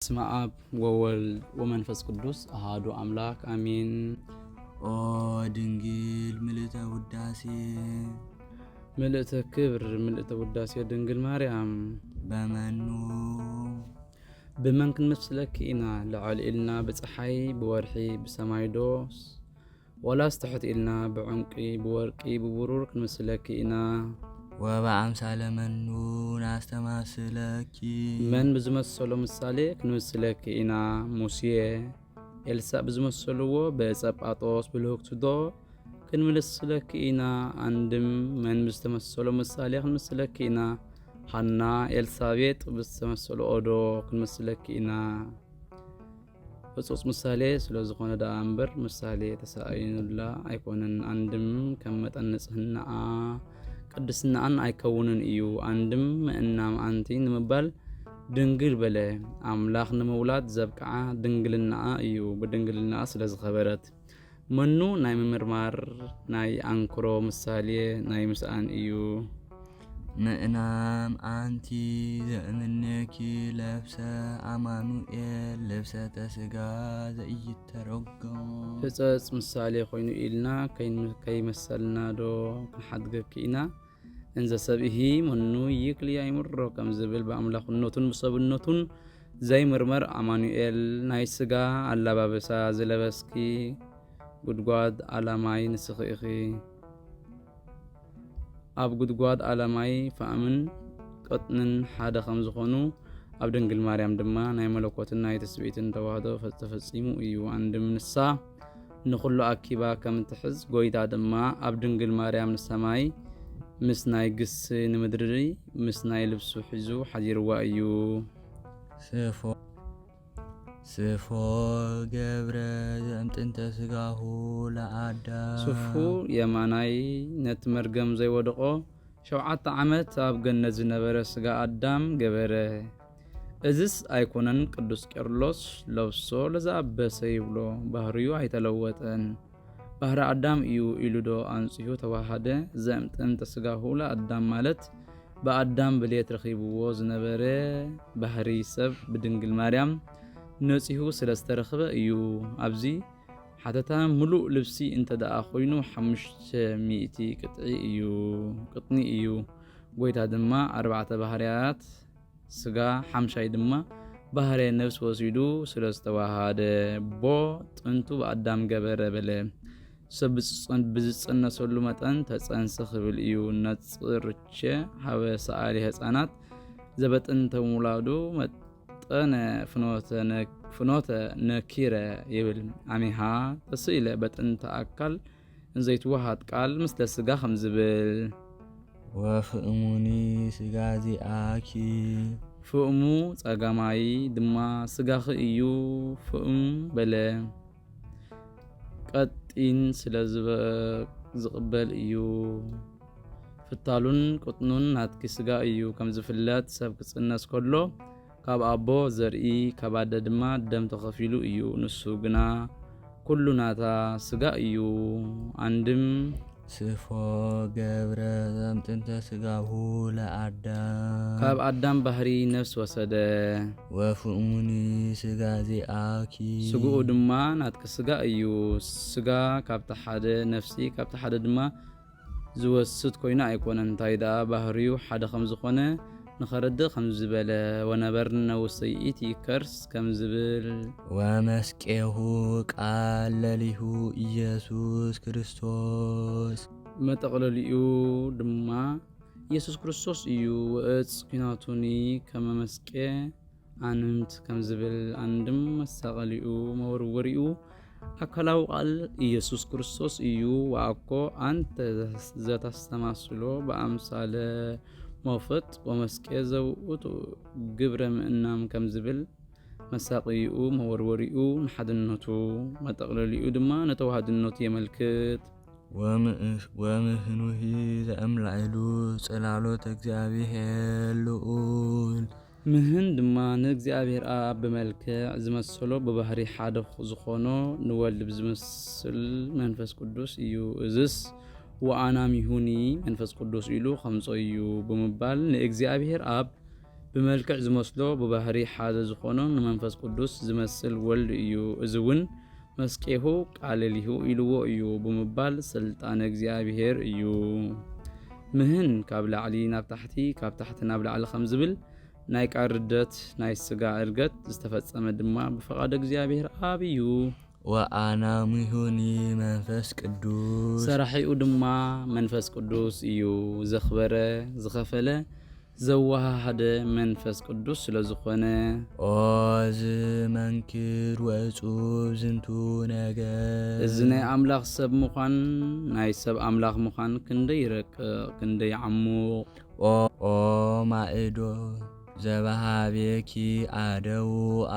በስመ አብ ወወልድ ወመንፈስ ቅዱስ አሃዱ አምላክ አሜን። ኦ ድንግል ምልእተ ውዳሴ፣ ምልእተ ክብር፣ ምልእተ ውዳሴ ድንግል ማርያም፣ በመኑ ብመን ክንመስለኪ ኢና? ልዕል ኢልና ብፀሓይ፣ ብወርሒ፣ ብሰማይ ዶስ? ዋላስ ትሕት ኢልና ብዕንቂ፣ ብወርቂ፣ ብብሩር ክንምስለኪ ኢና? ወበአምሳለ መኑ ናስተማስለኪ? መን ብዝመሰሎ ምሳሌ ክንምስለኪ ኢና? ሙሴ፣ ኤልሳእ ብዝመሰልዎ ብዕፀ ጳጦስ ብልህግቱ ዶ ክንምስለኪ ኢና? ኣንድም መን ብዝተመሰሎ ምሳሌ ክንምስለኪ ኢና? ሃና፣ ኤልሳቤጥ ብዝተመሰልኦ ዶ ክንምስለኪ ኢና? ህጹጽ ምሳሌ ስለ ዝኾነ ደኣ እምበር፣ ምሳሌ ተሳኢኑላ ኣይኮነን። ኣንድም ከም መጠን ንጽህናኣ ቅድስናኣን ኣይከውንን እዩ። ኣንድም ምእናም ኣንቲ ንምባል ድንግል በለ። ኣምላኽ ንምውላድ ዘብቅዓ ድንግልናኣ እዩ። ብድንግልናኣ ስለ ዝኸበረት። መኑ ናይ ምምርማር ናይ ኣንክሮ ምሳሌ ናይ ምስኣን እዩ። ምእናም ኣንቲ ዘእምኔኪ ለብሰ ኣማኑኤል ልብሰተ ስጋ ዘኢይተረጎም። ህጸጽ ምሳሌ ኮይኑ ኢልና ከይን-፣ ከይመሰልና ዶ ክንሓድገኪ ኢና? እንዘ ሰብእሂ መኑ ይክል ያእምሮ ከም ዝብል ብኣምላኽነቱን ብሰብነቱን ዘይምርመር ኣማኑኤል ናይ ስጋ ኣላባብሳ ዝለበስኪ ጉድጓድ ኣላማይ ንስኺ ኢኺ። ኣብ ጉድጓድ ኣላማይ ፋእምን ቅጥንን ሓደ ከም ዝኾኑ፣ ኣብ ድንግል ማርያም ድማ ናይ መለኮትን ናይ ትስብእትን ተዋህዶ ፈ-፣ ተፈጺሙ እዩ። ኣንድም ንሳ ንኹሉ ኣኪባ ከም እትሕዝ፣ ጎይታ ድማ ኣብ ድንግል ማርያም ንሰማይ ምስ ናይ ግሲ ንምድሪ ምስ ናይ ልብሱ ሒዙ ሓዲርዋ እዩ። ስፎ፣ ስፎ ገብረ ዘእምጥንተ ስጋሁ ለአዳም። ስፉ የማናይ ነቲ መርገም ዘይወደቆ ሸውዓተ ዓመት ኣብ ገነት ዝነበረ ስጋ ኣዳም ገበረ። እዝስ ኣይኮነን ቅዱስ ቄርሎስ ለብሶ ለዘአበሰ ይብሎ፣ ባህርዩ ኣይተለወጠን። ባህሪ ኣዳም እዩ ኢሉ ዶ ኣንጺሁ ተዋሃደ? ዘእምጥንተ ስጋሁ ለአዳም ማለት ብኣዳም ብሌት ረኺብዎ ዝነበረ ባህሪ ሰብ ብድንግል ማርያም ነጺሁ ስለ ዝተረኽበ እዩ። ኣብዚ ሓተታ ምሉእ ልብሲ እንተ ደኣ ኮይኑ ሓሙሽተ ሚእቲ ቅጥዒ እዩ፣ ቅጥኒ እዩ። ጎይታ ድማ ኣርባዕተ ባህርያት ስጋ፣ ሓምሻይ ድማ ባህርየ ነፍስ ወሲዱ ስለ ዝተዋሃደ፣ ቦ ጥንቱ ብኣዳም ገበረ በለ። ሰብ ብዝጸ-፣ ብዝጸነሰሉ መጠን ተጸንሰ ክብል እዩ። ነጽርቼ ሀበ ሰኣሊ ህፃናት ዘበጥንተ ምውላዱ መጠነ ፍኖተ ነ-፣ ፍኖተ ነኪረ ይብል። አሚሃ ተስኢለ በጥንተ ኣካል እንዘይትወሃድ ቃል ምስለ ስጋ ከም ዝብል። ወፍእሙኒ ስጋ ዚአኪ። ፍእሙ ጸጋማይ ድማ ስጋኺ እዩ፣ ፍእም በለ። ቀጢን ስለ ዝበ-፣ ዝቕበል እዩ። ፍታሉን ቅጥኑን ናትኪ ስጋ እዩ። ከም ዝፍለጥ ሰብ ክጽነስ ከሎ ካብ ኣቦ ዘርኢ፣ ካብ ኣደ ድማ ደም ተኸፊሉ እዩ። ንሱ ግና ኩሉ ናታ ስጋ እዩ። ኣንድም ስፎ ገብረ ዘምጥንተ ስጋሁ ለኣዳም። ካብ ኣዳም ባህሪ ነፍስ ወሰደ። ወፍእሙኒ ስጋ ዚአኪ። ስግኡ ድማ ናትኪ ስጋ እዩ። ስጋ ካብቲ ሓደ፣ ነፍሲ ካብቲ ሓደ ድማ ዝወስድ ኮይኑ ኣይኮነን። እንታይ ደኣ ባህርዩ ሓደ ከም ዝኾነ ንኸረድእ ከም ዝበለ፣ ወነበርነ ውስተ ይእቲ ከርስ ከም ዝብል። ወመስቄሁ ቃል ለሊሁ ኢየሱስ ክርስቶስ። መጠቕለሊኡ ድማ ኢየሱስ ክርስቶስ እዩ። ወእፅ ኲናቱኒ ከመ መስቄ ኣንምት ከም ዝብል፣ ኣንድም መሳቐሊኡ መወርወሪኡ ኣካላዊ ቃል ኢየሱስ ክርስቶስ እዩ። ወአኮ አንተ ዘታስተማስሎ በአምሳለ ሞፈጥ ወመስቄ ዘውእቱ ግብረ ምእናም ከም ዝብል፣ መሳቀይኡ መወርወሪኡ ንሓድነቱ፣ መጠቕለሊኡ ድማ ንተዋህድነቱ የመልክት። ወምእስ-፣ ወምህኑሂ ዘእምላዕሉ ጽላሎት እግዚኣብሔር ልዑል። ምህን ድማ ንእግዚኣብሔር ኣብ ብመልክዕ ዝመሰሎ ብባህሪ ሓደ ዝኾኖ ንወልድ ብዝመስል መንፈስ ቅዱስ እዩ። እዝስ ወአናሚሁኒ መንፈስ ቅዱስ ኢሉ ከምጾ እዩ ብምባል ንእግዚኣብሔር ኣብ ብመልክዕ ዝመስሎ ብባህሪ ሓደ ዝኾኖ ንመንፈስ ቅዱስ ዝመስል ወልድ እዩ። እዚ እውን መስቄሁ ቃለሊሁ ኢልዎ እዩ ብምባል ስልጣን እግዚኣብሔር እዩ። ምህን ካብ ላዕሊ ናብ ታሕቲ፣ ካብ ታሕቲ ናብ ላዕሊ ከም ዝብል ናይ ቃል ርደት ናይ ስጋ ዕርገት ዝተፈጸመ ድማ ብፍቓድ እግዚኣብሔር ኣብ እዩ። ወአናሚሁኒ መንፈስ ቅዱስ ሰራሒኡ ድማ መንፈስ ቅዱስ እዩ። ዘኽበረ፣ ዝኸፈለ፣ ዘወሃሃደ መንፈስ ቅዱስ ስለ ዝኾነ። ኦ ዝመንክር ወእጹብ ዝንቱ ነገር እዚ ናይ ኣምላኽ ሰብ ምዃን፣ ናይ ሰብ ኣምላኽ ምዃን ክንደይ ይረቅቕ፣ ክንደይ ዓሙቕ። ኦ ኦ ማእዶ ዘባሃቤኪ ኣደው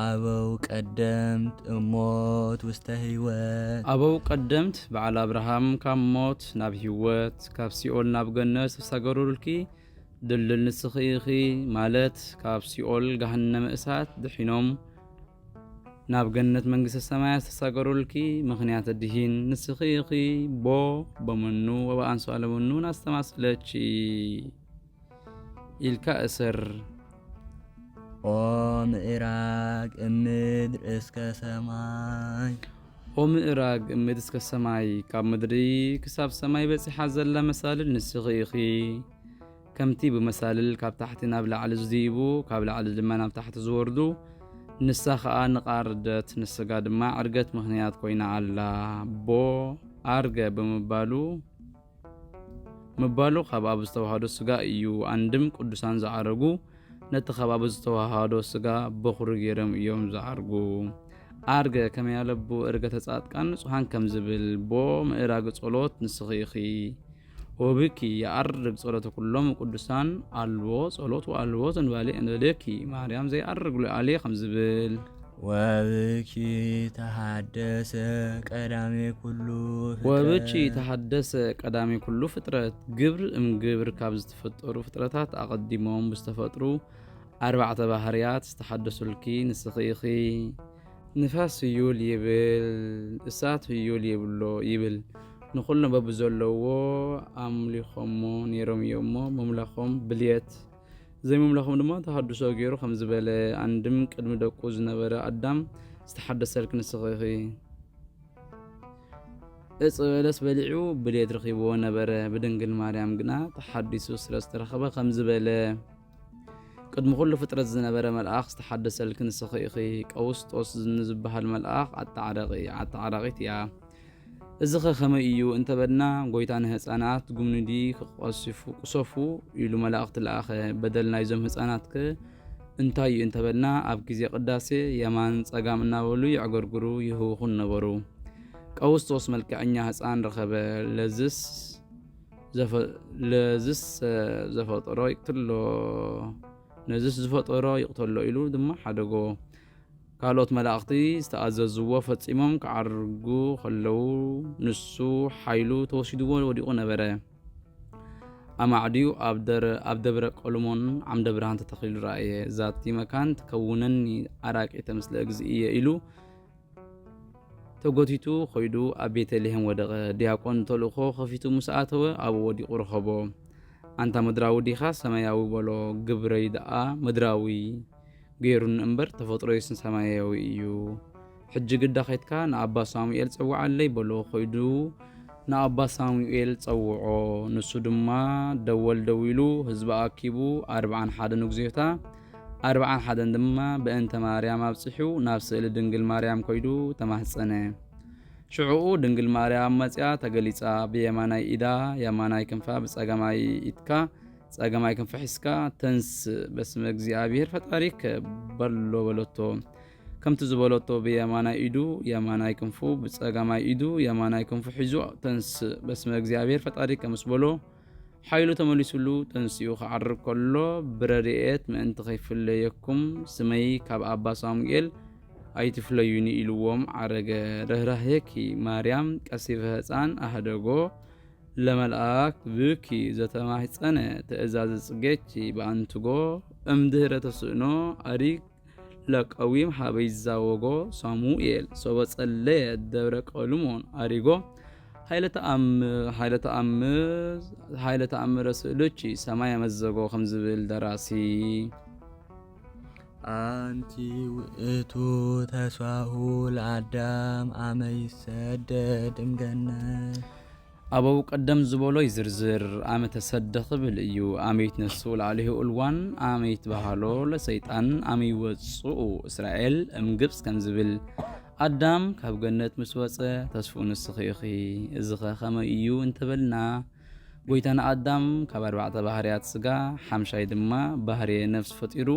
ኣበው ቀደምት እሞት ውስተ ህይወት ኣበው ቀደምት በዓል ኣብርሃም ካብ ሞት ናብ ህይወት፣ ካብ ሲኦል ናብ ገነት ዝተሳገሩልኪ ድልድል ንስኺ ኢኺ፣ ማለት ካብ ሲኦል ገሃነመ እሳት ድሒኖም ናብ ገነት መንግስተ ሰማያት ዝተሳገሩልኪ ምኽንያት ድሂን ንስኺ ኢኺ። ቦ በመኑ ወበአንሷለ መኑ ናስተማስለች ኢልካ እሰር። ኦ ምእራግ እምድር እስከ ሰማይ ኦ ምእራግ እምድ እስከ ሰማይ፣ ካብ ምድሪ ክሳብ ሰማይ በጺሓ ዘላ መሳልል ንስኺ ኢኺ። ከምቲ ብመሳልል ካብ ታሕቲ ናብ ላዕሊ ዝድይቡ፣ ካብ ላዕሊ ድማ ናብ ታሕቲ ዝወርዱ፣ ንሳ ኸኣ ንቓል ርደት፣ ንስጋ ድማ ዕርገት ምኽንያት ኮይና ኣላ። ቦ ኣርገ ብምባሉ ምባሉ ካብ ኣብ ዝተዋህዶ ስጋ እዩ። ኣንድም ቅዱሳን ዝዓረጉ ነቲ ካብ ኣብ ዝተዋህዶ ስጋ በኹሪ ገይሮም እዮም ዝዓርጉ። ኣርገ ከመ ያለቡ እርገተ ጻድቃን ንጹሃን ከም ዝብል፣ ቦ ምእራግ ጸሎት ንስኺ ኢኺ። ወብኪ የዐርግ ጸሎተ ኩሎም ቅዱሳን፣ ኣልቦ ጸሎት ወኣልቦ ዘንባሌ እንበሌኪ ማርያም ዘይዐርግ ሉዓሌ ከም ዝብል። ወብኪ ተሃደሰ ቀዳሜ ኩሉ ፍጥረት። ወብኪ ተሃደሰ ቀዳሜ ኩሉ ፍጥረት። ግብር እም ግብር ካብ ዝተፈጠሩ ፍጥረታት ኣቐዲሞም ብዝተፈጥሩ ኣርባዕተ ባህርያት ዝተሓደሱልኪ ንስኺ ኢኺ። ንፋስ ህዩል ይብል፣ እሳት ህዩል የብሎ ይብል። ንኹሎም በብዘለዎ ኣምሊኾሞ ነይሮም እዮም እሞ፣ ምምላኾም ብልየት፣ ዘይምምላኾም ድማ ተሃድሶ ገይሩ ከም ዝበለ፣ ኣንድም ቅድሚ ደቁ ዝነበረ ኣዳም ዝተሓደሰልኪ ንስኺ ኢኺ። እጽ በለስ በሊዑ ብልየት ረኺብዎ ነበረ፣ ብድንግል ማርያም ግና ተሓዲሱ ስለ ዝተረኸበ ከም ዝበለ፣ ቅድሚ ኩሉ ፍጥረት ዝነበረ መልኣኽ ዝተሓደሰልኪ ንስኺ ኢኺ። ቀውስጦስ ንዝበሃል መልኣኽ ኣተዓረቒ፣ ኣተዓራቒት እያ። እዚ ኸ ከመይ እዩ እንተበልና፣ ጎይታ ንህፃናት ጉምንዲ ክቐስፉ፣ ቅሰፉ ኢሉ መላእኽቲ ለኣኸ። በደል ናይዞም ህፃናት ከ እንታይ እዩ እንተበልና፣ ኣብ ግዜ ቅዳሴ የማን ጸጋም እናበሉ የዕገርግሩ ይህውኹን ነበሩ። ቀውስጦስ መልክዐኛ ህፃን ረኸበ። ለዝስ ዘፈ-፣ ለዝስ ዘፈጠሮ ይቅትሎ፣ ነዝስ ዝፈጠሮ ይቅተሎ ኢሉ ድማ ሓደጎ። ካልኦት መላእኽቲ ዝተኣዘዝዎ ፈጺሞም ክዓርጉ ከለዉ፣ ንሱ ሓይሉ ተወሲድዎ ወዲቑ ነበረ። ኣማዕድዩ ኣብ ደረ-፣ ኣብ ደብረ ቀልሞን ዓምደ ብርሃን ተተኺሉ ረኣየ። ዛቲ መካን ትከውነኒ ኣራቂተ ምስለ እግዚእየ ኢሉ ተጎቲቱ ኸይዱ ኣብ ቤተልሔም ወደቐ። ዲያቆን ተልእኾ ከፊቱ ምስ ኣተወ፣ ኣብኡ ወዲቑ ረኸቦ። ኣንታ ምድራዊ ዲኻ ሰማያዊ በሎ። ግብረይ ደኣ ምድራዊ ገይሩኒ እምበር ተፈጥሮይስ ሰማያዊ እዩ። ሕጂ ግዳ ኸይድካ ንኣባ ሳሙኤል ጸውዓለይ በሎ። ኸይዱ ንኣባ ሳሙኤል ጸውዖ። ንሱ ድማ ደወል ደዊሉ ህዝቢ ኣኪቡ ኣርብዓን ሓደን ንግዜታ ኣርብዓን ሓደን ድማ በእንተ ማርያም ኣብጺሑ ናብ ስእሊ ድንግል ማርያም ከይዱ ተማህጸነ። ሽዑኡ ድንግል ማርያም መጺኣ ተገሊጻ ብየማናይ ኢዳ የማናይ ክንፋ ብጸጋማይ ኢድካ ጸጋማይ ክንፊ ሒዝካ ተንስእ በስመ እግዚኣብሔር ፈጣሪከ በሎ በለቶ። ከምቲ ዝበለቶ ብየማናይ ኢዱ የማናይ ክንፉ ብጸጋማይ ኢዱ የማናይ ክንፉ ሒዙ ተንስእ በስመ እግዚኣብሔር ፈጣሪከ ምስ በሎ ሓይሉ ተመሊሱሉ ተንሲኡ ክዓርግ ከሎ ብረድኤት ምእንቲ ከይፍለየኩም ስመይ ካብ ኣባ ሳሙኤል ኣይትፍለዩኒ ኢልዎም ዓረገ። ርህራሄኪ ማርያም ቀሲፈ ህፃን ኣህደጎ ለመልኣክ ብኪ ዘተማህፀነ ትእዛዝ ጽጌኪ በኣንትጎ እምድህረ ተስእኖ ኣሪግ ለቀዊም ሀበ ይዛወጎ ሳሙኤል ሶበ ጸለየ ደብረ ቀልሞን ኣሪጎ ኃይለ ተኣምር ኃይለ ተኣምር ኃይለ ተኣምረ ስእሎች ሰማይ ኣመዘጎ ከም ዝብል ደራሲ። ኣንቲ ውእቱ ተስፋሁ ለኣዳም ኣመ ይሰደድ እምገነት። ኣበው ቀደም ዝበሎ ይዝርዝር፣ ኣመ ተሰደ ክብል እዩ። ኣመ ይትነሱ ለኣልሁ እልዋን ኣመ ይትባሃሎ ለሰይጣን ኣመ ይወፅኡ እስራኤል እምግብፅ ከም ዝብል፣ ኣዳም ካብ ገነት ምስ ወፀ ተስፍኡ ንስኺ ኢኺ። እዚኸ ከመይ እዩ እንተበልና፣ ጎይታ ንኣዳም ካብ ኣርባዕተ ባህርያት ስጋ ሓምሻይ ድማ ባህርየ ነፍስ ፈጢሩ፣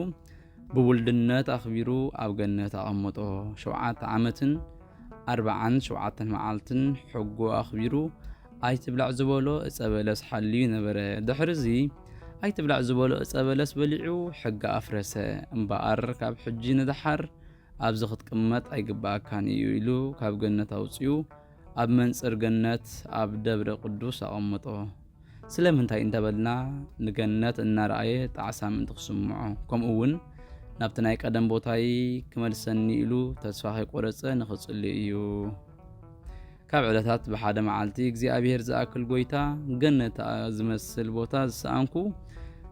ብውልድነት ኣኽቢሩ ኣብ ገነት ኣቐመጦ። ሸውዓተ ዓመትን ኣርባዓን ሸውዓተን መዓልትን ሕጉ ኣኽቢሩ ኣይትብላዕ ዝበሎ እፀ በለስ ሓልዩ ነበረ። ድሕርዚ ኣይትብላዕ ዝበሎ እፀ በለስ በሊዑ ሕጊ ኣፍረሰ። እምበኣር ካብ ሕጂ ንደሓር ኣብዚ ክትቅመጥ ኣይግባኣካን እዩ ኢሉ ካብ ገነት ኣውፅኡ ኣብ መንፅር ገነት ኣብ ደብረ ቅዱስ ኣቐመጦ። ስለምንታይ እንተበልና ንገነት እናረኣየ ጣዕሳ ምእንቲ ክስምዖ፣ ከምኡ እውን ናብቲ ናይ ቀደም ቦታይ ክመልሰኒ ኢሉ ተስፋ ከይቆረፀ ንኽፅሊ እዩ። ካብ ዕለታት ብሓደ መዓልቲ እግዚኣብሔር ዝኣክል ጎይታ ገነት ዝመስል ቦታ ዝሰኣንኩ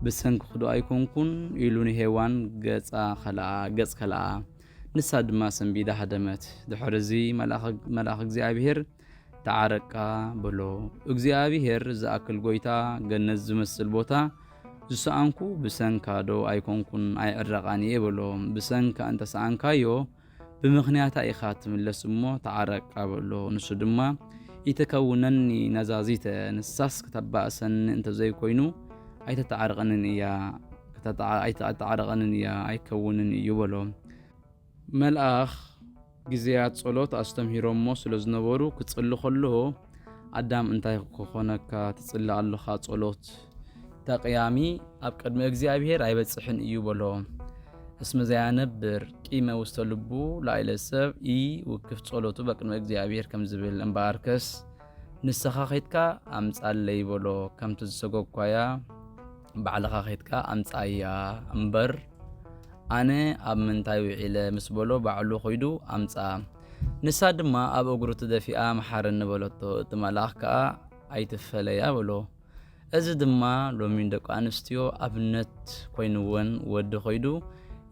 ብሰንክኽዶ ኣይኮንኩን ኢሉ ንሄዋን ገፃ ከለኣ ገፅ ከለኣ፣ ንሳ ድማ ሰንቢዳ ሃደመት። ድሕሪ እዚ መልኣኽ እግዚኣብሔር ተዓረቃ በሎ። እግዚኣብሔር ዝኣክል ጎይታ ገነት ዝመስል ቦታ ዝሰኣንኩ ብሰንካ ዶ ኣይኮንኩን? ኣይዕረቃን እየ በሎ። ብሰንካ እንተሰኣንካዮ ብምኽንያታ ኢኻ ትምለስ እሞ ተዓረቃ በሎ። ንሱ ድማ ይተከውነኒ ነዛዚተ፣ ንሳስ ክተባእሰኒ እንተዘይኮይኑ ኣይተተዓርቀንን እያ፣ ኣይተተዓረቀንን እያ፣ ኣይከውንን እዩ በሎ። መልኣኽ ግዜያት ጸሎት ኣስተምሂሮሞ ስለ ዝነበሩ ክጽሊ ከሎ ኣዳም እንታይ ክኾነካ ትጽሊ ኣለኻ? ጸሎት ተቕያሚ ኣብ ቅድሚ እግዚኣብሔር ኣይበጽሕን እዩ በሎ። እስመ ዘያነብር ቂመ ውስተ ልቡ ላዕለ ሰብ ኢ ውክፍ ጸሎቱ በቅድመ እግዚኣብሔር ከም ዝብል እምበኣርከስ ንስኻ ኸይድካ ኣምጻለይ በሎ። ከምቲ ዝሰጎግኳያ ባዕልኻ ኸይድካ ኣምጻያ እምበር ኣነ ኣብ ምንታይ ውዒለ ምስ በሎ ባዕሉ ኸይዱ ኣምጽኣ። ንሳ ድማ ኣብ እግሩ ተደፊኣ መሓረኒ በለቶ። እቲ መልኣኽ ከኣ ኣይትፈለያ በሎ። እዚ ድማ ሎሚ ንደቂ ኣንስትዮ ኣብነት ኮይንወን ወዲ ኸይዱ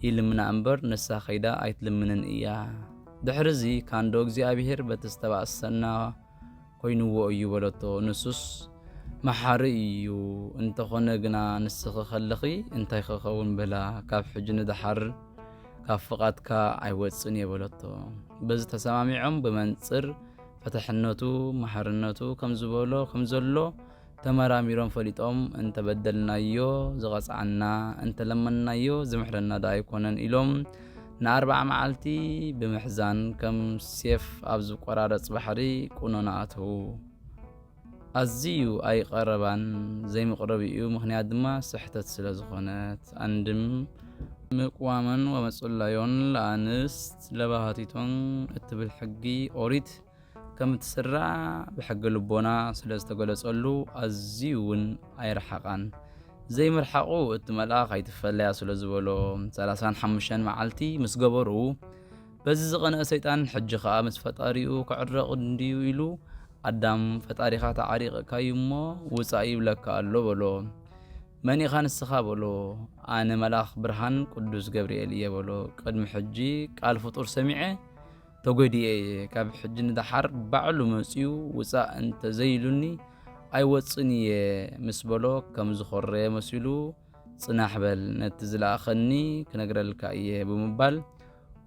ይልምና እምበር ንሳ ኸይዳ ኣይትልምንን እያ። ድሕርዚ ካንዶ እግዚኣብሔር በቲ ዝተባእሰና ኮይንዎ እዩ በለቶ። ንሱስ መሓሪ እዩ፣ እንተኾነ ግና ንስኺ ከለኺ እንታይ ክኸውን በላ፣ ካብ ሕጂ ንደሓር ካብ ፍቓድካ ኣይወፅን እየ በለቶ። በዚ ተሰማሚዖም ብመንፅር ፈታሕነቱ መሓርነቱ ከም ዝበሎ ከም ዘሎ ተመራሚሮም ፈሊጦም እንተበደልናዮ ዝቐፅዓና እንተለመንናዮ ዝምሕረና ዶ ኣይኮነን ኢሎም ንኣርብዓ መዓልቲ ብምሕዛን ከም ሴፍ ኣብ ዝቆራረፅ ባሕሪ ቁኖና ኣተዉ። ኣዝዩ ኣይቐረባን ዘይምቕረቢኡ ምኽንያት ድማ ስሕተት ስለ ዝኾነት። ኣንድም ምቅዋመን ወመጽላዮን ለኣንስት ለባህቲቶን እትብል ሕጊ ኦሪት ከም እትስራዕ ብሕጊ ልቦና ስለ ዝተገለጸሉ ኣዝዩ እውን ኣይረሓቓን። ዘይምርሓቑ እቲ መልኣኽ ኣይትፈለያ ስለ ዝበሎ ሰላሳን ሓሙሽተን መዓልቲ ምስ ገበሩ በዚ ዝቐንአ ሰይጣን ሕጂ ኸኣ ምስ ፈጣሪኡ ክዕረቕ እንድዩ ኢሉ ኣዳም ፈጣሪኻ ተዓሪቕካዩ እሞ ውጻእ ይብለካ ኣሎ በሎ። መን ኢኻ ንስኻ በሎ። ኣነ መልኣኽ ብርሃን ቅዱስ ገብርኤል እየ በሎ። ቅድሚ ሕጂ ቃል ፍጡር ሰሚዐ ተጎዲኤ እየ። ካብ ሕጂ ንደሓር ባዕሉ መጺኡ ውጻእ እንተዘይሉኒ ኣይወጽን እየ ምስ በሎ ከም ዝኾረየ መሲሉ ጽናሕ በል ነቲ ዝለኣኸኒ ክነግረልካ እየ ብምባል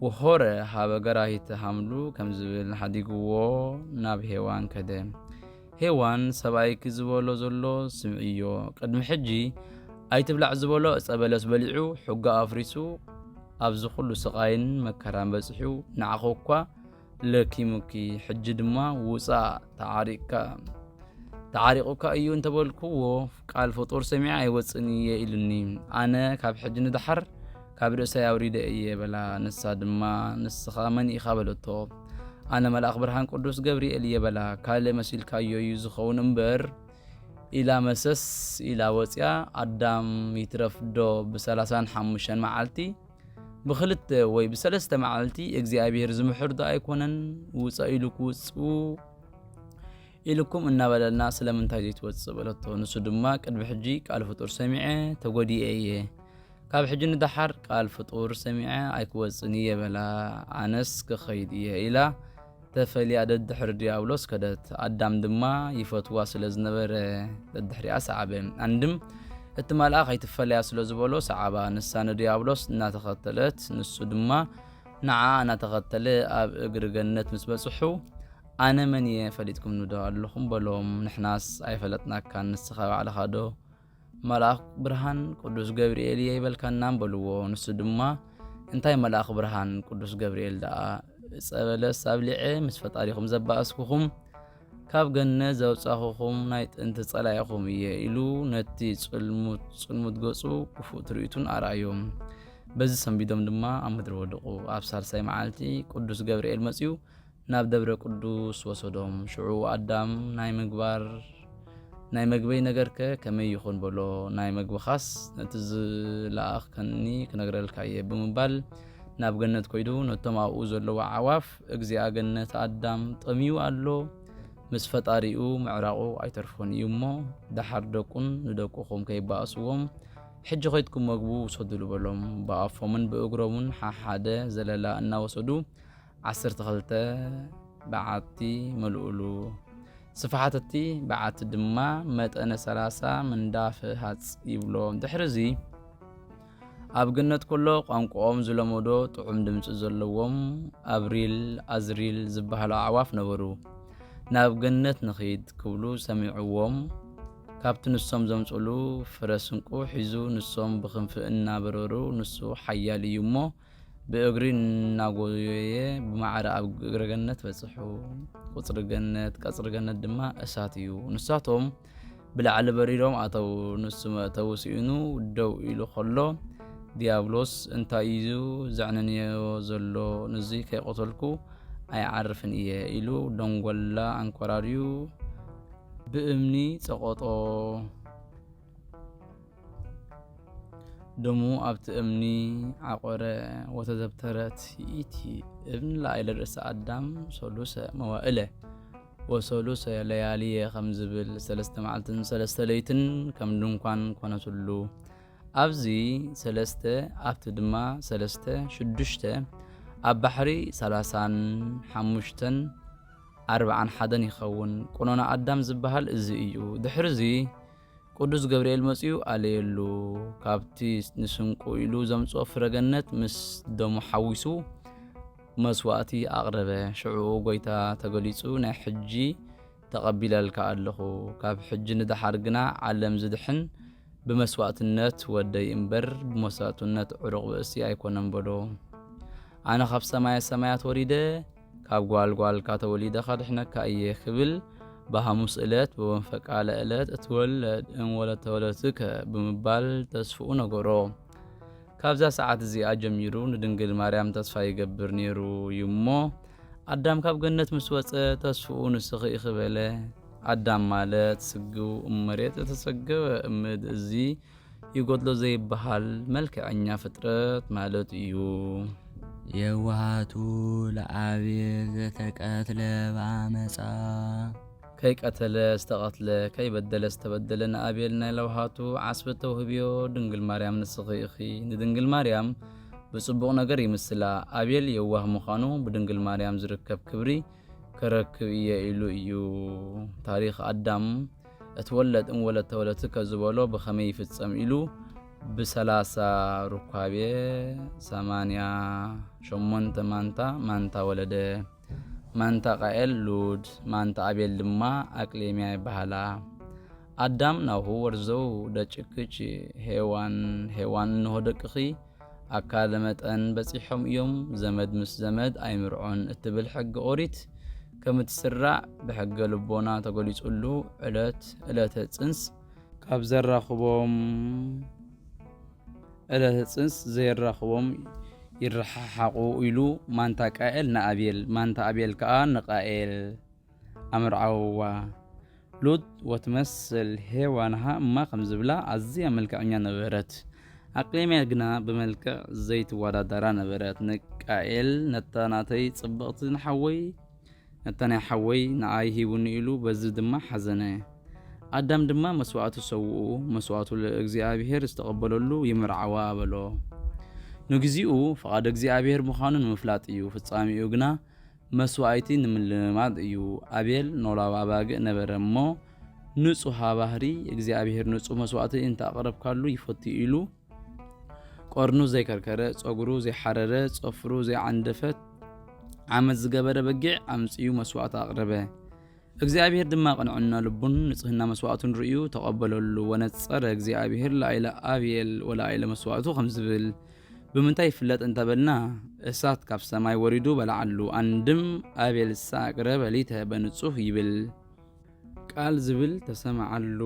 ወሆረ ሃበ ገራሂተ ሃምሉ ከም ዝብል ሓዲግዎ ናብ ሄዋን ከደ። ሄዋን ሰብኣይኪ ዝበሎ ዘሎ ስምዕዮ። ቅድሚ ሕጂ ኣይትብላዕ ዝበሎ ዕፀ በለስ በሊዑ ሕጉ ኣፍሪሱ ኣብዚ ኩሉ ስቓይን መከራን በፂሑ ንዓኺ እኳ ለኪሙኪ፣ ሕጂ ድማ ውፃእ ተዓሪቕካ ተዓሪቑካ እዩ እንተበልኩዎ ቃል ፍጡር ሰሚዐ ኣይወፅን እየ ኢሉኒ። ኣነ ካብ ሕጂ ንደሓር ካብ ርእሰይ ኣውሪደ እየ በላ። ንሳ ድማ ንስኻ መን ኢኻ በለቶ። ኣነ መልኣኽ ብርሃን ቅዱስ ገብርኤል እየ በላ። ካልእ መሲልካዮ እዩ ዝኸውን እምበር ኢላ መሰስ ኢላ ወፅያ። ኣዳም ይትረፍ ዶ ብሰላሳን ሓሙሽተን መዓልቲ ብኽልተ ወይ ብሰለስተ መዓልቲ እግዚኣብሔር ዝምሕር ዶ ኣይኮነን? ውፃእ ኢሉ ክውፅኡ ኢልኩም እናበለና ስለምንታይ ዘይትወፅእ በለቶ። ንሱ ድማ ቅድሚ ሕጂ ቃል ፍጡር ሰሚዐ ተጎዲኤ እየ። ካብ ሕጂ ንደሓር ቃል ፍጡር ሰሚዐ ኣይክወጽን እየ በላ። ኣነስ ክኸይድ እየ ኢላ ተፈልያ ደድሕሪ ዲያብሎስ ከደት። ኣዳም ድማ ይፈትዋ ስለ ዝነበረ ደድሕሪኣ ሰዓበ። ኣንድም እቲ መልኣኽ ኣይትፈለያ ስለ ዝበሎ ሰዓባ። ንሳ ንዲያብሎስ እናተኸተለት፣ ንሱ ድማ ንዓኣ እናተኸተለ ኣብ እግሪ ገነት ምስ በጽሑ፣ ኣነ መን እየ ፈሊጥኩምኒ ዶ ኣለኹም? በሎም። ንሕናስ ኣይፈለጥናካን፣ ንስኻ ባዕልኻ ዶ መልኣኽ ብርሃን ቅዱስ ገብርኤል እየ ይበልካና? በልዎ። ንሱ ድማ እንታይ መልኣኽ ብርሃን ቅዱስ ገብርኤል ደኣ? ዕፀ በለስ ኣብሊዐ ምስ ፈጣሪኹም ዘባእስኩኹም፣ ካብ ገነት ዘውፃኹኹም ናይ ጥንቲ ፀላኢኹም እየ ኢሉ ነቲ ጽልሙት ጽልሙት ገጹ ክፉእ ትርኢቱን ኣርኣዮም። በዚ ሰንቢዶም ድማ ኣብ ምድሪ ወደቑ። ኣብ ሳልሳይ መዓልቲ ቅዱስ ገብርኤል መጺኡ ናብ ደብረ ቅዱስ ወሰዶም። ሽዑ ኣዳም ናይ ምግባር ናይ መግበይ ነገርከ ከመይ ይኹን በሎ። ናይ መግብኻስ ነቲ ዝለኣኽከኒ ክነግረልካ እየ ብምባል ናብ ገነት ኮይዱ ነቶም ኣብኡ ዘለዉ ኣዕዋፍ፣ "እግዚኣብ ገነት ኣዳም ጠምዩ ኣሎ፣ ምስ ፈጣሪኡ ምዕራቑ ኣይተርፎን እዩ እሞ፣ ደሓር ደቁን ንደቁኹም ከይበኣስዎም፣ ሕጂ ኸይድኩም መግቡ ውሰዱሉ" በሎም። ብኣፎምን ብእግሮምን ሓሓደ ዘለላ እናወሰዱ ዓሰርተ ክልተ በዓቲ መልኡሉ። ስፍሓት እቲ በዓቲ ድማ መጠነ ሰላሳ ምንዳፍ ሃጽ ይብሎ። ድሕሪ እዚ ኣብ ገነት ከሎ ቋንቋኦም ዝለመዶ ጥዑም ድምጺ ዘለዎም ኣብሪል፣ ኣዝሪል ዝበሃሉ ኣዕዋፍ ነበሩ። "ናብ ገነት ንኺድ" ክብሉ ሰሚዕዎም፣ ካብቲ ንሶም ዘምጽሉ ፍረ ስንቁ ሒዙ ንሶም ብኽንፊ እናበረሩ፣ ንሱ ሓያል እዩ እሞ ብእግሪ እናጎየየ ብማዕረ ኣብ እግረ ገነት በጽሑ። ቁጽሪ ገነት፣ ቀጽሪ ገነት ድማ እሳት እዩ። ንሳቶም ብላዕሊ በሪሮም ኣተዉ። ንሱ መእተዊ ስኢኑ ደው ኢሉ ከሎ፣ ዲያብሎስ፣ "እንታይ እዩ ዘዕነንዮ ዘሎ? ንዚ ከይቀተልኩ ኣይዓርፍን እየ" ኢሉ ደንጎላ ኣንኮራርዩ ብእምኒ ጸቐጦ። ደሙ ኣብቲ እምኒ ዓቖረ። ወተዘብተረት ይእቲ እብን ላዕለ ርእሰ ኣዳም ሰሉሰ መዋእለ ወሰሉሰ ለያልየ ከም ዝብል፣ ሰለስተ መዓልትን ሰለስተ ለይትን ከም ድንኳን ኮነትሉ። ኣብዚ ሰለስተ፣ ኣብቲ ድማ ሰለስተ፣ ሽዱሽተ፣ ኣብ ባሕሪ ሰላሳን ሓሙሽተን፣ ኣርብዓን ሓደን ይኸውን። ቁኖና ኣዳም ዝበሃል እዚ እዩ። ድሕሪ እዚ ቅዱስ ገብርኤል መጺኡ ኣለየሉ። ካብቲ ንስንቁ ኢሉ ዘምጽኦ ፍረ ገነት ምስ ደሙ ሓዊሱ መስዋእቲ ኣቕረበ። ሽዑ ጐይታ ተገሊጹ፣ "ናይ ሕጂ ተቐቢለልካ ኣለኹ። ካብ ሕጂ ንደሓር ግና ዓለም ዝድሕን ብመስዋእትነት ወደይ እምበር ብመስዋእትነት ዕሩቕ ብእሲ ኣይኮነን" በሎ። "ኣነ ካብ ሰማየ ሰማያት ወሪደ፣ ካብ ጓል ጓልካ ተወሊደ ካድሕነካ እየ" ክብል ብሃሙስ ዕለት ብወንፈቃለ ዕለት "እትወለድ እም ወለተ ወለትከ" ብምባል ተስፍኡ ነገሮ። ካብዛ ሰዓት እዚኣ ጀሚሩ ንድንግል ማርያም ተስፋ ይገብር ነይሩ እዩ እሞ፣ ኣዳም ካብ ገነት ምስ ወጸ ተስፍኡ ንስኺ ኢኺ በለ። ኣዳም ማለት ስግው እም መሬት እተሰገወ እም ምድሪ እዚ ይጎድሎ ዘይበሃል መልክዐኛ ፍጥረት ማለት እዩ። የዋሃቱ ለአቤል ዘተቀትለ በአመፃ። ከይቀተለ ዝተቐትለ፣ ከይበደለ ዝተበደለ ንኣቤል ናይ ለውሃቱ ዓስቢ ተውህብዮ። ድንግል ማርያም ንስኺ ኢኺ። ንድንግል ማርያም ብጽቡቕ ነገር ይምስላ። ኣቤል የዋህ ምዃኑ ብድንግል ማርያም ዝርከብ ክብሪ ከረክብ እየ ኢሉ እዩ። ታሪኽ ኣዳም እትወለድ እም ወለተ ወለትከ ዝበሎ ብኸመይ ይፍጸም ኢሉ ብሰላሳ ሩካቤ ሰማንያ ሸሞንተ ማንታ ማንታ ወለደ። ማንታ ቃኤል ሉድ፣ ማንታ ኣቤል ድማ ኣቅሌምያ ይበሃላ። ኣዳም ናሁ ወርዘው ደጭክች ሄዋን፣ ሄዋን እንሆ ደቅኺ ኣካለ መጠን በጺሖም እዮም፣ ዘመድ ምስ ዘመድ ኣይምርዖን እትብል ሕጊ ኦሪት ከም እትስራዕ ብሕገ ልቦና ተገሊጹሉ ዕለት ዕለተ ጽንስ ካብ ዘራኽቦም ዕለተ ጽንስ ዘይራኽቦም ይረሓሓቑ ኢሉ ማንታ ቃኤል ንኣቤል፣ ማንታ ኣቤል ከኣ ንቃኤል ኣምርዓውዋ። ሉጥ ወትመስል ሄዋንሃ እማ ከም ዝብላ ኣዝያ መልክዐኛ ነበረት። ኣቅሌምያ ግና ብመልክዕ ዘይትወዳደራ ነበረት። ንቃኤል ነታ ናተይ ጽብቕቲ ንሓወይ፣ ነታ ናይ ሓወይ ንኣይ ሂቡኒ ኢሉ በዚ ድማ ሓዘነ። ኣዳም ድማ መስዋእቱ ሰውኡ፣ መስዋእቱ ለእግዚኣብሔር ዝተቐበለሉ ይምርዓዋ በሎ። ንግዚኡ ፍቓድ እግዚኣብሔር ምዃኑ ንምፍላጥ እዩ፣ ፍጻሜኡ ግና መስዋእቲ ንምልማድ እዩ። ኣቤል ኖላዊ ኣባግዕ ነበረ እሞ፣ ንጹሃ ባህሪ እግዚኣብሔር ንጹህ መስዋእቲ እንተ ኣቕረብካሉ ይፈቱ ኢሉ፣ ቆርኑ ዘይከርከረ፣ ጸጉሩ ዘይሓረረ፣ ጸፍሩ ዘይዓንደፈት፣ ዓመት ዝገበረ በጊዕ ኣምጺኡ መስዋእቲ ኣቕረበ። እግዚኣብሔር ድማ ቅንዕና ልቡን ንጽህና መስዋእቱን ርእዩ ተቐበለሉ። ወነጸረ እግዚኣብሔር ላዕለ ኣቤል ወላዕለ መስዋእቱ ከም ዝብል ብምንታይ ይፍለጥ እንተበልና፣ እሳት ካብ ሰማይ ወሪዱ በላዓሉ። ኣንድም ኣቤልሰ ኣቅረበ ሊተ በንጹህ ይብል ቃል ዝብል ተሰማዓሉ።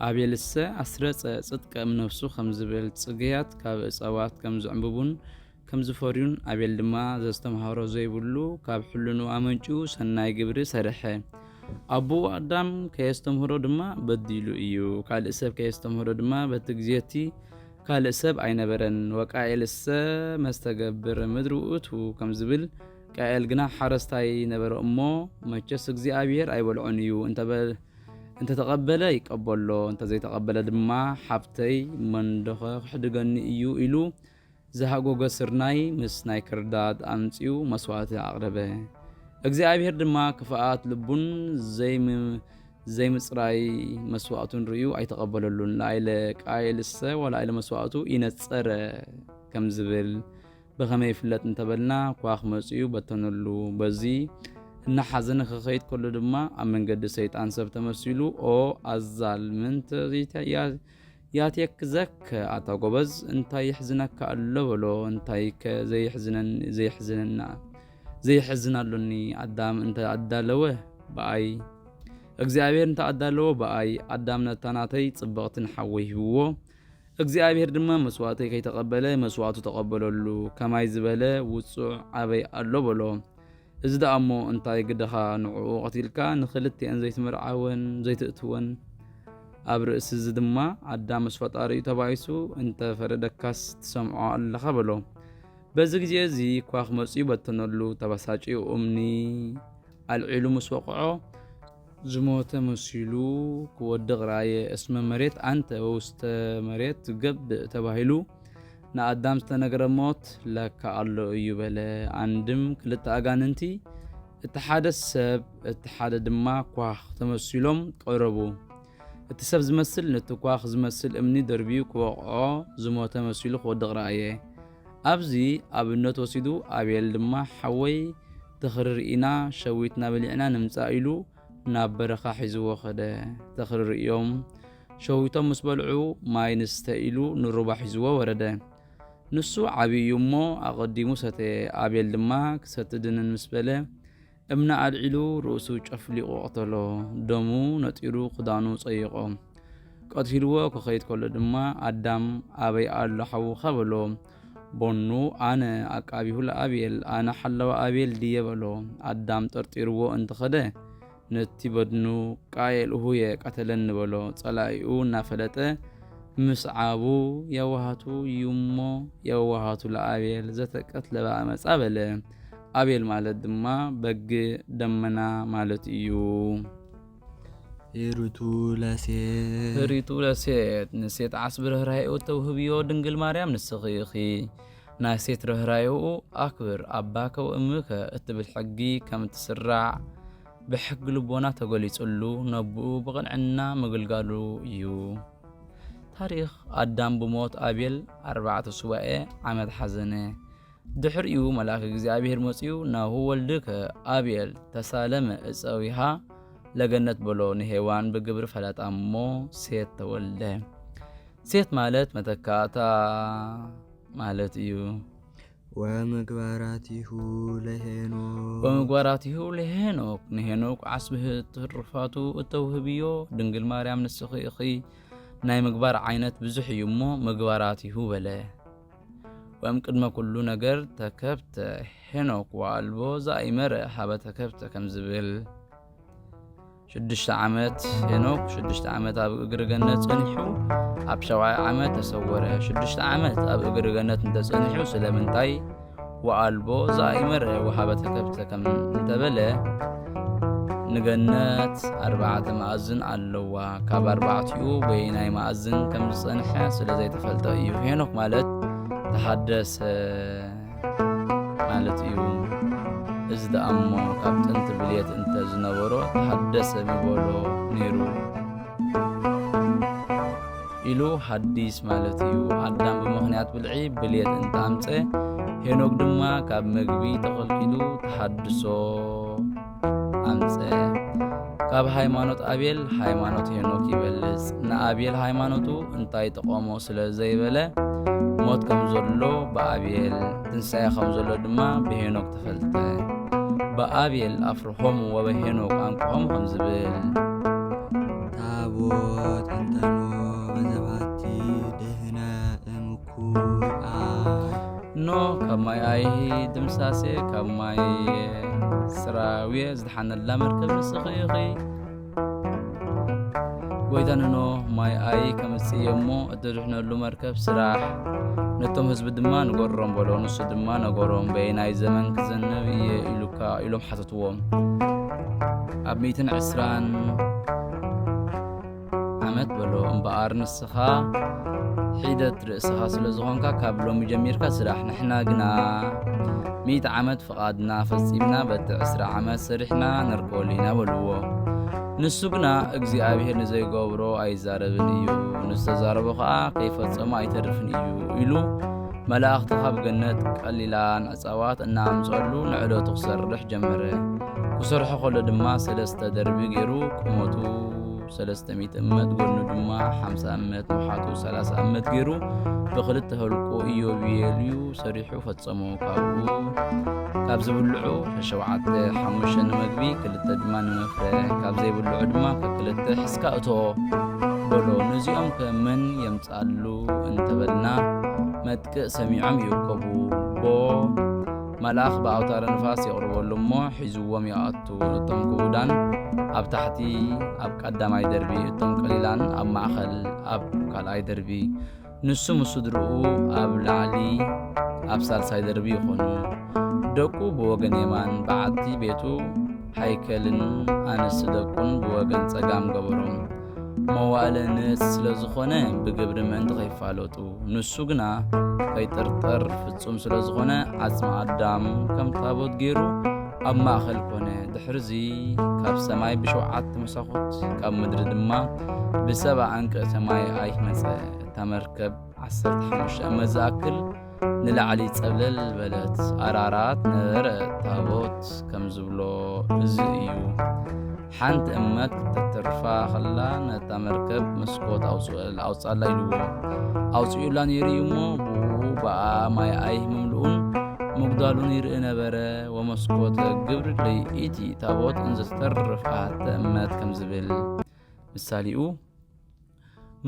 ኣቤልሰ ኣስረጸ ጽድቀ እምነፍሱ ከም ዝብል፣ ጽግያት ካብ እጸዋት ከም ዝዕምብቡን ከም ዝፈርዩን፣ ኣቤል ድማ ዘስተምሃሮ ዘይብሉ ካብ ሕልኑ ኣመንጭኡ ሰናይ ግብሪ ሰርሐ። ኣቦኡ ኣዳም ከየስተምህሮ ድማ በዲሉ እዩ። ካልእ ሰብ ከየስተምህሮ ድማ በቲ ግዜ እቲ ካልእ ሰብ ኣይነበረን። ወቃኤልሰ መስተገብር ምድሪ ውእቱ ከም ዝብል፣ ቃኤል ግና ሓረስታይ ነበረ እሞ፣ መቸስ እግዚኣብሔር ኣይበልዖን እዩ፣ እንተበ-፣ እንተተቐበለ ይቀበሎ፣ እንተዘይተቐበለ ድማ ሓብተይ መንዶኸ ክሕድገኒ እዩ ኢሉ ዝሃጎገ ስርናይ ምስ ናይ ክርዳድ ኣምጺኡ መስዋእቲ ኣቕረበ። እግዚኣብሔር ድማ ክፍኣት ልቡን ዘይም-፣ ዘይምጽራይ መስዋእቱን ርእዩ ኣይተቐበለሉን። ላዕለ ቃየልሰ ወላዕለ መስዋእቱ ይነጸረ ከም ዝብል ብኸመይ ይፍለጥ እንተበልና፣ ኳኽ መጺኡ በተነሉ። በዚ እናሓዘነ ክኸይድ ከሎ ድማ ኣብ መንገዲ ሰይጣን ሰብ ተመሲሉ፣ "ኦ ኣዛል፣ ምንተ ዘይተ-፣ ያ-፣ ያትየክዘከ ኣታ ጎበዝ፣ እንታይ የሕዝነካ ኣሎ?" በሎ። "እንታይከ ዘይሕዝነን-፣ ዘይሕዝነና፣ ዘይሕዝን ኣሎኒ? ኣዳም እንተ ኣዳለወ ብኣይ፣ እግዚኣብሔር እንተ ኣዳለወ ብኣይ፣ ኣዳም ነታ ናተይ ጽብቕቲ ንሓወይ ሂብዎ። እግዚኣብሔር ድማ መስዋእተይ ከይተቐበለ መስዋእቱ ተቐበለሉ። ከማይ ዝበለ ውጹዕ ኣበይ ኣሎ?" በሎ። "እዚ ደኣ እሞ እንታይ ግደኻ ንዕኡ ቀቲልካ ንኽልቲኤን ዘይትምርዓወን ዘይትእትወን?" ኣብ ርእሲ እዚ ድማ ኣዳም ምስ ፈጣሪኡ ተባኢሱ፣ "እንተ ፈረደካስ ትሰምዖ ኣለኻ?" በሎ። በዚ ግዜ እዚ ኳኽ መጺኡ በተነሉ። ተበሳጭኡ እምኒ ኣልዒሉ ምስ ወቕዖ፣ ዝሞተ መሲሉ ክወድቕ ረኣየ። "እስመ መሬት ኣንተ ወውስተ መሬት ትገብእ" ተባሂሉ ንኣዳም ዝተነግረ ሞት ለካ ኣሎ እዩ በለ። ኣንድም ክልተ ኣጋንንቲ፣ እቲ ሓደ ሰብ፣ እቲ ሓደ ድማ ኳኽ ተመሲሎም ቀረቡ። እቲ ሰብ ዝመስል ነቲ ኳኽ ዝመስል እምኒ ደርብዩ ክወቕዖ፣ ዝሞተ መሲሉ ክወድቕ ረኣየ። ኣብዚ ኣብነት ወሲዱ፣ ኣቤል ድማ፣ "ሓወይ፣ ተኽሪ ርኢና፣ ሸዊትና በሊዕና ንምጻእ" ኢሉ ናብ በረኻ ሒዝዎ ኸደ። ተኽሪ ርእዮም፣ ሸዊቶም ምስ በልዑ፣ ማይ ንስተ ኢሉ ንሩባ ሒዝዎ ወረደ። ንሱ ዓቢ እዩ እሞ፣ ኣቐዲሙ ሰተየ። ኣቤል ድማ ክሰቲ ድንን ምስ በለ፣ እምኒ ኣልዒሉ ርእሱ ጨፍሊቑ ቀተሎ። ደሙ ነጢሩ ክዳኑ ጸይቖ። ቀቲልዎ ክኸይድ ከሎ ድማ፣ "ኣዳም ኣበይ ኣሎ ሓውኻ?" በሎ። ቦኑ፣ "ኣነ ኣቃቢሁ ለኣቤል፣ ኣነ ሓላዊ ኣቤል ድየ?" በሎ። ኣዳም ጠርጢርዎ እንተኸደ፣ ነቲ በድኑ፣ "ቃየል እሁየ ቀተለኒ" በሎ። ጸላኢኡ እናፈለጠ ምስዓቡ፣ "የዋሃቱ እዩሞ፣ የዋሃቱ ለኣቤል ዘተቀትለ በኣመጻ" በለ። ኣቤል ማለት ድማ በግ ደመና ማለት እዩ። ሄሩቱ ለሴት። ህሪቱ ለሴት፣ ንሴት ዓስቢ ርህራሄኡ እተውህብዮ ድንግል ማርያም ንስኺ ኢኺ። ናይ ሴት ርህራሄኡ ኣክብር ኣባከ ወእምከ እትብል ሕጊ ከም እትስራዕ ብሕጊ ልቦና ተገሊጹሉ ነብኡ ብቕንዕና ምግልጋሉ እዩ። ታሪኽ ኣዳም ብሞት ኣቤል ኣርባዕተ ሱባኤ ዓመት ሓዘነ። ድሕሪኡ መልኣክ እግዚኣብሔር መጺኡ፣ "ናሁ ወልድከ ኣቤል ተሳለመ እፀዊሃ ለገነት" በሎ። ንሄዋን ብግብሪ ፈለጣ እሞ ሴት ተወልደ። ሴት ማለት መተካእታ ማለት እዩ። ወምግባራቲሁ ለሄኖክ። ወምግባራቲሁ ለሄኖክ፣ ንሄኖክ ዓስቢ ትሩፋቱ እተውህብዮ፣ ድንግል ማርያም ንስኺ ኢኺ። ናይ ምግባር ዓይነት ብዙሕ እዩ እሞ ምግባራቲሁ በለ። ወእም ቅድመ ኩሉ ነገር ተከብተ ሄኖክ ወአልቦ ዘአይመረ ሀበ ተከብተ ከም ዝብል። ሽዱሽተ ዓመት ሄኖክ፣ ሽዱሽተ ዓመት ኣብ እግሪ ገነት ጸኒሑ፣ ኣብ ሻብዓይ ዓመት ተሰወረ። ሽዱሽተ ዓመት ኣብ እግሪ ገነት እንተጸኒሑ ስለምንታይ ወአልቦ ዘአይመረ ወሀበ ተከብተ ከም እንተበለ፣ ንገነት ኣርባዕተ መኣዝን ኣለዋ። ካብ ኣርባዕቲኡ በየናይ መኣዝን ከም ዝጸንሐ ስለ ዘይተፈልጠ እዩ። ሄኖክ ማለት ተሃደሰ ማለት እዩ። እዚ ደኣ እሞ ካብ ጥንቲ ብልየት እንተ ዝነበሮ ተሃደሰ ምበሎ ነይሩ። ኢሉ ሃዲስ ማለት እዩ። ኣዳም ብምኽንያት ብልዒ ብልየት እንተ ኣምጸ፣ ሄኖክ ድማ ካብ ምግቢ ተኸልኪሉ ተሃድሶ ኣምጸ። ካብ ሃይማኖት ኣቤል ሃይማኖት ሄኖክ ይበልጽ። ንኣቤል ሃይማኖቱ እንታይ ጠቐሞ ስለ ዘይበለ፣ ሞት ከም ዘሎ ብኣቤል፣ ትንሳኤ ከም ዘሎ ድማ ብሄኖክ ተፈልጠ። ብኣቤል ኣፍርሆሙ ወበሄኖክ ኣንቅሆሙ ከም ዝብል። ታቦት እንተኖ በዘባቲ ድህነ እምኩይ ኣይ። ኖ ካብ ማይ ኣይሂ ድምሳሴ፣ ካብ ማይ ስራውየ ዝድሓነላ መርከብ ንስኺ ኢኺ። ጎይታ ንኖህ ማይ ኣይ ከምጽእ እየ እሞ እትድሕነሉ መርከብ ስራሕ፣ ነቶም ህዝቢ ድማ ንገሮም በሎ። ንሱ ድማ ነገሮም። በየናይ ዘመን ክዘንብ እየ ኢሉካ? ኢሎም ሓተትዎ። ኣብ ሚእትን ዕስራን ዓመት በሎ። እምበኣር ንስኻ ሒደት ርእስኻ ስለ ዝኾንካ ካብ ሎሚ ጀሚርካ ስራሕ። ንሕና ግና ሚእቲ ዓመት ፍቓድና ፈጺምና በቲ ዕስራ ዓመት ሰሪሕና ነርከበሉ ኢና በልዎ። ንሱ ግና እግዚኣብሔር ንዘይገብሮ ኣይዛረብን እዩ፣ ንዝተዛረቦ ኸኣ ከይፈጸሞ ኣይተርፍን እዩ ኢሉ መላእኽቲ ካብ ገነት ቀሊላን ዕጸዋት እናኣምጸሉ ንዕለቱ ክሰርሕ ጀመረ። ክሰርሖ ከሎ ድማ ሰለስተ ደርቢ ገይሩ ቁመቱ ሰለስተ ሚእቲ እመት፣ ጎድኑ ድማ ሓምሳ እመት፣ ንውሓቱ ሰላሳ እመት ገይሩ ብኽልተ ህልቁ ኢዮቤልዩ ሰሪሑ ፈጸሞ። ካብኡ ካብ ዝብልዑ ሸውዓተ ሓሙሽተ ንመግቢ፣ ክልተ ድማ ንመፍረ፣ ካብ ዘይብልዑ ድማ ከክልተ ሒዝካ እቶ በሎ። ነዚኦም ከ መን የምጽኣሉ እንተበልና መጥቅእ ሰሚዖም ይእከቡ። ቦ መልኣኽ ብኣውታረ ንፋስ የቕርበሉ እሞ ሒዝዎም ይኣቱ። እቶም ክቡዳን ኣብ ታሕቲ ኣብ ቀዳማይ ደርቢ፣ እቶም ቀሊላን ኣብ ማእኸል ኣብ ካልኣይ ደርቢ፣ ንሱ ምስ ስድርኡ ኣብ ላዕሊ ኣብ ሳልሳይ ደርቢ ይኾኑ። ደቁ ብወገን የማን በዓቲ ቤቱ ሃይከልን ኣንስቲ ደቁን ብወገን ጸጋም ገበሮም። መዋእለ ንእስ ስለ ዝኾነ ብግብሪ ምእንቲ ከይፋለጡ፣ ንሱ ግና ከይጥርጠር ፍጹም ስለ ዝኾነ ዓጽሚ ኣዳም ከም ታቦት ገይሩ ኣብ ማእከል ኮነ። ድሕርዚ ካብ ሰማይ ብሸውዓተ መሳኹት ካብ ምድሪ ድማ ብሰብዓ ኣንቅዕቲ ማይ ኣይመጸ። እታ መርከብ ዓሰርተ ሓሙሽተ እመት ዝኣክል ንላዕሊ ጸብለል በለት። ኣራራት ነበረ ታቦት ከም ዝብሎ እዚ እዩ። ሓንቲ እመት ክተተርፋ ከላ ነታ መርከብ መስኮት ኣውጽ-፣ ኣውጻላ ኢልዎ። ኣውጽኡላ ነይሩ እዩ እሞ ብኡ ብኣ ማይ ኣይህ ምምልኡን ምጉዳሉን ይርኢ ነበረ። ወመስኮተ ግብር ለይእቲ ታቦት እንዝተርፍ ኣሐተ እመት ከም ዝብል ምሳሌኡ።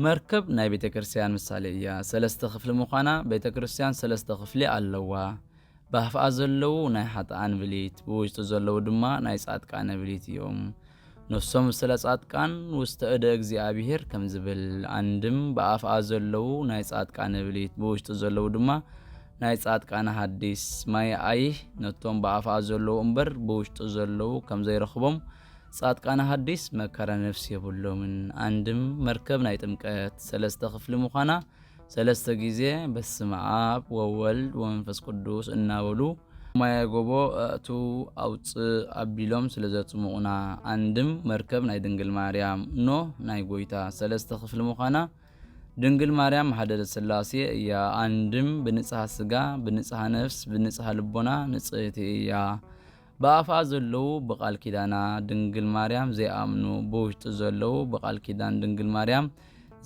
መርከብ ናይ ቤተ ክርስቲያን ምሳሌ እያ። ሰለስተ ክፍሊ ምዃና ቤተ ክርስቲያን ሰለስተ ክፍሊ ኣለዋ። ብኣፍኣ ዘለዉ ናይ ሓጥኣን ብሊት፣ ብውሽጢ ዘለዉ ድማ ናይ ጻድቃነ ብሊት እዮም። ነፍሶም ስለ ጻድቃን ውስተ እደ እግዚኣብሔር ከም ዝብል፣ ኣንድም ብኣፍኣ ዘለዉ ናይ ጻድቃነ ብሊት፣ ብውሽጢ ዘለዉ ድማ ናይ ጻድቃነ ሃዲስ። ማየ ኣይህ ነቶም ብኣፍኣ ዘለዉ እምበር ብውሽጢ ዘለዉ ከም ዘይረኽቦም ጻድቃነ ሃዲስ መከራ ነፍሲ የብሎምን። ኣንድም መርከብ ናይ ጥምቀት ሰለስተ ክፍሊ ምዃና፣ ሰለስተ ግዜ በስመ ኣብ ወወልድ ወመንፈስ ቅዱስ እናበሉ ማየ ጎቦ ኣእቱ ኣውፅእ ኣቢሎም ስለ ዘጽምቑና። ኣንድም መርከብ ናይ ድንግል ማርያም፣ ኖህ ናይ ጎይታ ሰለስተ ክፍሊ ምዃና፣ ድንግል ማርያም ማህደረ ሥላሴ እያ። ኣንድም ብንጽሃ ሥጋ፣ ብንጽሃ ነፍስ፣ ብንጽሃ ልቦና ንጽህቲ እያ። ብኣፍኣ ዘለዉ ብቓል ኪዳና ድንግል ማርያም ዘይኣምኑ፣ ብውሽጢ ዘለዉ ብቓል ኪዳን ድንግል ማርያም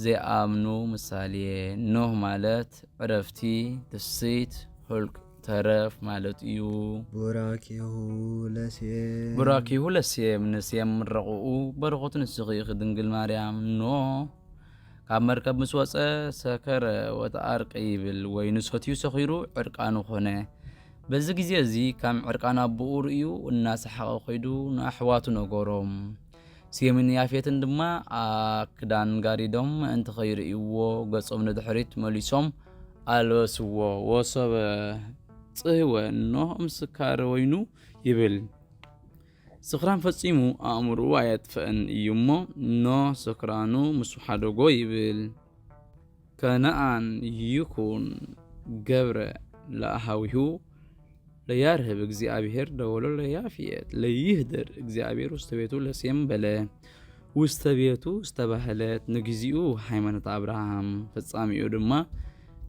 ዘይኣምኑ ምሳሌ። ኖህ ማለት ዕረፍቲ፣ ትስይት፣ ሁልቅ ተረፍ ማለት እዩ። ቡራኬሁ ለሴም። ቡራኬሁ ለሴም፣ ንሴም ምረቕኡ፣ በረኸቱ ንስኺ ኢኺ ድንግል ማርያም። ኖህ ካብ መርከብ ምስ ወጸ ሰከረ ወተኣርቀ ይብል፣ ወይኒ ሰትዩ ሰኺሩ ዕርቃኑ ኾነ። በዚ ግዜ እዚ ከም ዕርቃን ኣቦኡ ርእዩ እናሰሓቐ ኸይዱ ንኣሕዋቱ ነገሮም። ሴምን ያፌትን ድማ ኣክዳን ጋሪዶም ምእንቲ ኸይርእይዎ ገጾም ንድሕሪት መሊሶም ኣልበስዎ። ወሶበ ጽህወ ኖህ እምስካረ ወይኑ ይብል። ስኽራን ፈጺሙ ኣእምርኡ ኣየጥፍእን እዩ እሞ፣ ኖህ ስኽራኑ ምስ ሓደጎ ይብል። ከነኣን ይኩን ገብረ ለአሃዊሁ ለያርህብ እግዚአብሔር ደወሎ ለያፍየት ለይህደር እግዚአብሔር ውስተ ቤቱ ለሴም በለ። ውስተ ቤቱ ዝተባህለት ንግዚኡ ሃይማኖት ኣብርሃም፣ ፍጻሜኡ ድማ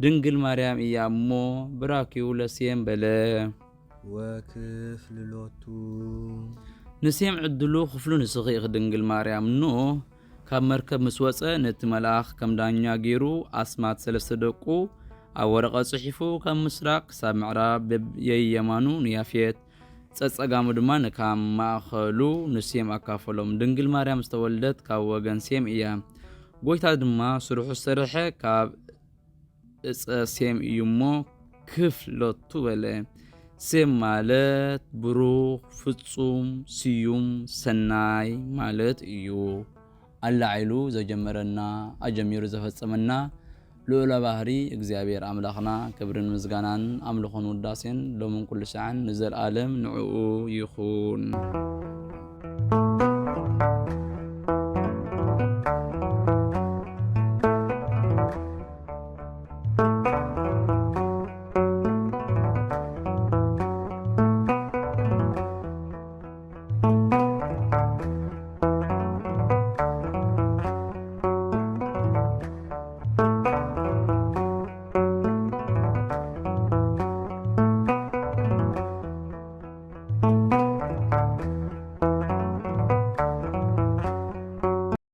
ድንግል ማርያም እያ እሞ ብራኪው ለሴም በለ። ወክፍል ሎቱ። ንሴም ዕድሉ ክፍሉ ንስኺ ኢኺ ድንግል ማርያም። ኖህ ካብ መርከብ ምስ ወጸ ነቲ መልኣኽ ከም ዳኛ ገይሩ ኣስማት ሰለስተ ደቁ ኣብ ወረቐት ጽሒፉ ካብ ምስራቕ ክሳብ ምዕራብ በብ የየማኑ ንያፌት ጸጸጋሙ ድማ ንካም ማእኸሉ ንሴም ኣካፈሎም። ድንግል ማርያም ዝተወልደት ካብ ወገን ሴም እያ። ጎይታ ድማ ስርሑ ዝሰርሐ ካብ እፀ ሴም እዩ እሞ ክፍ ሎቱ በለ። ሴም ማለት ብሩኽ፣ ፍጹም፣ ስዩም፣ ሰናይ ማለት እዩ። ኣላዒሉ ዘጀመረና፣ ኣጀሚሩ ዘፈጸመና ልዑለ ባህሪ እግዚኣብሔር ኣምላኽና ክብርን ምስጋናን ኣምልኾን ውዳሴን ሎምን ኩሉ ሰዓን ንዘለኣለም ንዕኡ ይኹን።